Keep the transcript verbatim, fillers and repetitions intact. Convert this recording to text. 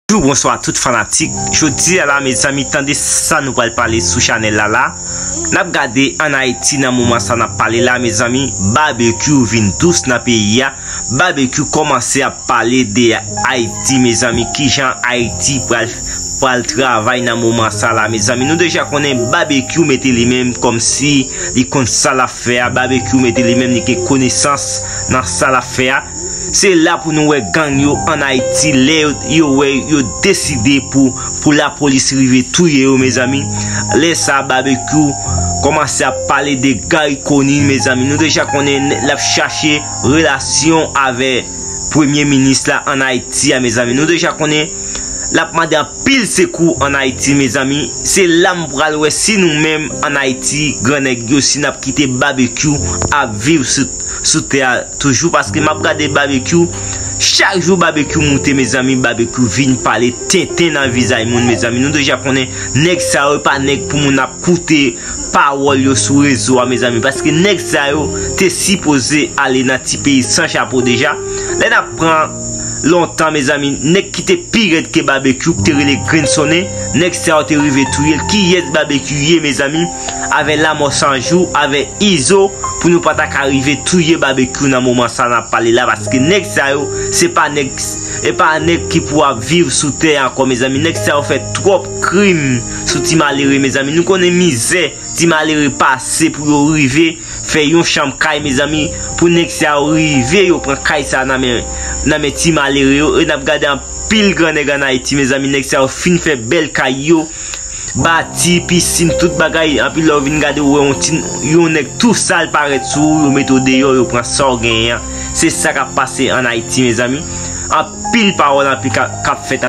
Bonjou, bonswa tout fanatik. Jodi a la, mezanmi, tande sa nou pral pale sou chanèl la la. N ap gade ann Ayiti nan moman sa n ap pale la, mezanmi, Babekyou vin dous nan peyi a. Babekyou kòmanse ap pale de Ayiti, mezanmi, kijan Ayiti pral, pral travay nan moman sa la, mezanmi. Nou deja konnen Babekyou mete li menm kòmsi li konn sa l ap fè a. Babekyou mete li menm li gen konesans nan sa l ap fè a. Se la pou nou wè gang yo ann Ayiti, lè yo, yo wè yo deside pou, pou lapolis rive touye yo, mezanmi. Lè sa, Babekyou kòmanse ap pale de Gary Conille, mezanmi. Nou deja konnen l ap chache relasyon avè premye minis la ann Ayiti a, mezanmi. Nou deja konnen l ap mande anpil sekou ann Ayiti, mezanmi. Se la m pral wè si nou menm ann Ayiti, gran nèg yo, si n ap kite Babekyou ap viv sou, sou tè a toujou, paske m ap gade Babekyou, chak jou Babekyou moute, mezanmi, Babekyou vin pale tenten nan vizaj moun, mezanmi. Nou deja konnen nèg sa yo pa nèg pou moun ap koute pawòl yo sou rezo a, mezanmi, paske nèg sa yo te sipoze ale nan ti peyi san chapo deja. Lè n ap pran lontan, mezanmi, nèg ki te pi rèd ke Babekyou, ki te rele Grenn Sonnen, nèg sa yo te rive touye l. Kiyès Babekyou ye, mezanmi? Avè Lanmò San Jou, avè Izo, pou nou pa ta ka rive touye Babekyou nan moman sa n ap pale la, paske nèg sa yo, se pa nèg, e pa nèg ki pou ap viv sou tè ankò, mezanmi. Nèg sa yo fè twòp krim sou ti malere, mezanmi. Nou konnen mizè ti malere pase pou yo rive fè yon chanm kay, mezanmi, pou nèg sa yo rive, yo pran kay sa nan men, nan men ti malere yo. E n ap gade anpil gran nèg ann Ayiti, mezanmi, nèg sa yo fin fè bèl kay yo, bati, pisin, tout bagay. Anpil lè w vin gade, w wè yon ti, yon nèg tou sal parèt sou ou, yo mete w deyò, yo pran sa w genyen an. Se sa k ap pase ann Ayiti, mezanmi. Anpil pawòl, anpil k ap, k ap fèt.